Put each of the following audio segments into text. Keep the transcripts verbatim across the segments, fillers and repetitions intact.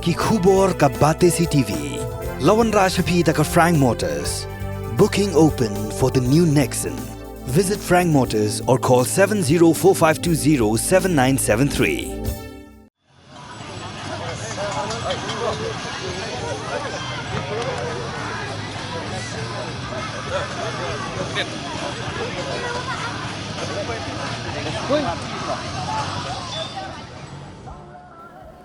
Ki khubor ka Batesi TV. La wanrah sha phi da ka Frank Motors. Booking open for the new Nexon. Visit Frank Motors or call seven zero four five two zero seven nine seven three.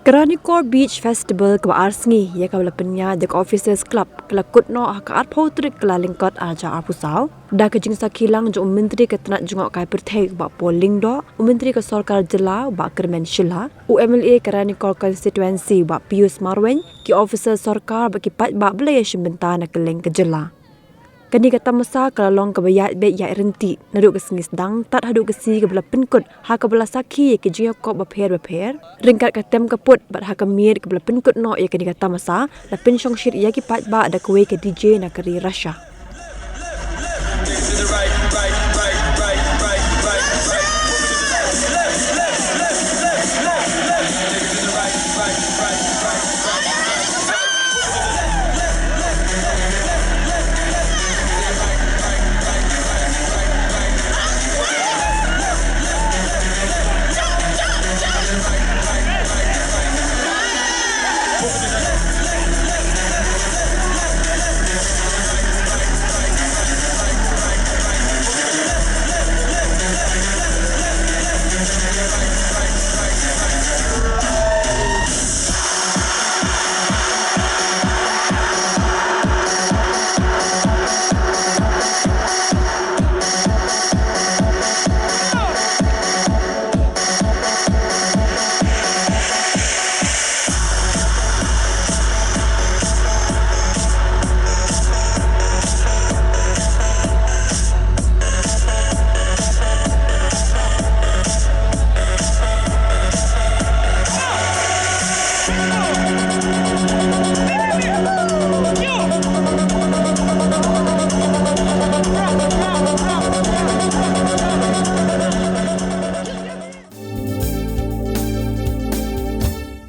Ka Ranikor Beach Festival kaba ar sngi ïa kaba la pynïaid da ka Officers Club ka la kut noh ha ka arphew tarik Kyllalyngkot arhajar arphew saw da ka jingsakhi lang jong u Myntri ka tnat jngohkai pyrthei u Bah Paul Lyngdoh, u Myntri ka Sorkar Jylla u Bah Kyrmen Shylla, u MLA ka Ranikor Constituency u Bah Pius Marwein, ki officer sorkar bad ki paidbah ba la ïashim bynta na kylleng ka jylla. Kane ka tamasa ka la long kaba ïaid beit ïaid ryntih naduh ka sngi sdang tad haduh ka sngi kaba la pynkut ha kaba la sakhi ïa ki jingïakop bapher bapher ryngkat ka tem ka put bad ha ka miet kaba la pynkut noh ïa kane ka tamasa la pynshongshit ïa ki paidbah da kawei ka DJ na ka ri Russia.